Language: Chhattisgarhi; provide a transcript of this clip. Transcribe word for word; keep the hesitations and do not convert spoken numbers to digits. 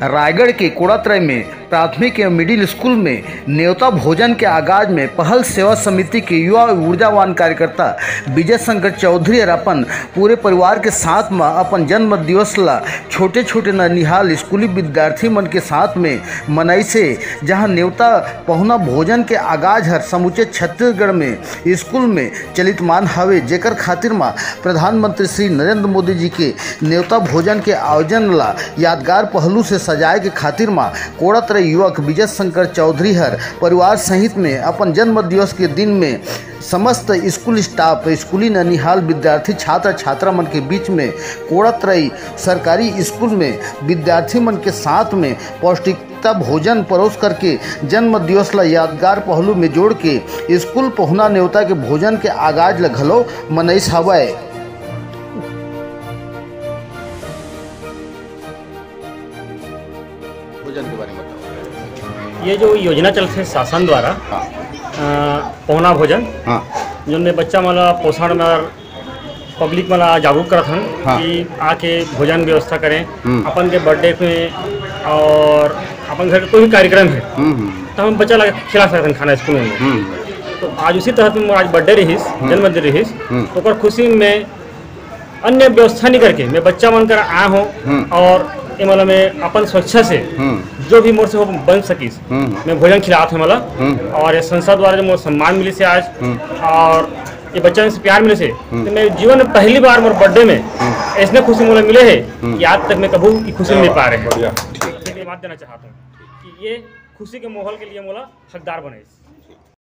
रायगढ़ के कोड़ातराई में प्राथमिक एवं मिडिल स्कूल में नेवता भोजन के आगाज में पहल सेवा समिति के युवा ऊर्जावान कार्यकर्ता विजय शंकर चौधरी हर अपन पूरे परिवार के साथ म अपन जन्म दिवस ला छोटे-छोटे ननिहाल स्कूली विद्यार्थी मन के साथ में मनाइस हे, जहां नेवता पहुना भोजन के आगाज हर समूचे छत्तीसगढ़ में स्कूल में चलितमान हवे, जेकर खातिर म प्रधानमंत्री श्री नरेंद्र मोदी जी के नेवता भोजन के आयोजन ला यादगार पहलू से सजाए के खातिर म कोड़ातराई युवक विजय शंकर चौधरी हर परिवार सहित में अपन जन्म दिवस के दिन में समस्त स्कूल स्टाफ, स्कूली ननिहाल विद्यार्थी, छात्र छात्रा मन के बीच में कोड़ातराई सरकारी स्कूल में विद्यार्थी मन के साथ में पौष्टिकता भोजन परोस करके जन्म दिवस ला यादगार पहलू में जोड़ के स्कूल पहुना नेवता के भोजन के आगाज ला घलो मनाइस हवय। भोजन के बारे में बताओ। ये जो योजना चलथे शासन द्वारा, हाँ। अ, पहुना भोजन, हाँ। जोन में बच्चा मन ला पोषण में और पब्लिक मन ला जागरूक करत हन हाँ। कि आके भोजन व्यवस्था करें, हम्म। अपन के बर्थडे में और अपन घर के कोई भी कार्यक्रम है, हम्म, हम्म। तो हम बच्चा ला खिला सकत हन खाना स्कूल में। हम्म। तो आज उसी तहत में आज बर्थडे रहिस, हम्म। जन्मदिन रहिस, हम्म। तो ओकर खुशी में अन्य व्यवस्था नहीं करके मैं बच्चा मन कर आया हूँ हम्म। और ये मतलब मैं अपन स्वेच्छा से हम्म। जो भी मोर से हो बन सकिस, हम्म। मैं भोजन खिलात हूँ मतलब। हम्म। और ये संस्था द्वारा जो मोर सम्मान मिलिस हे आज हम्म। और ये बच्चा मन से प्यार मिलिस हे, हम्म। तो मैं जीवन में पहली बार मोर बर्थडे में हम्म। ऐसने खुशी मोला मिले हे हम्म। कि आज तक मैं कभू ये खुशी नहीं पा रहे। बढ़िया, ठीक। ये बात देना चाहता हूँ कि ये खुशी के माहौल के लिए मोला हकदार बनाइस।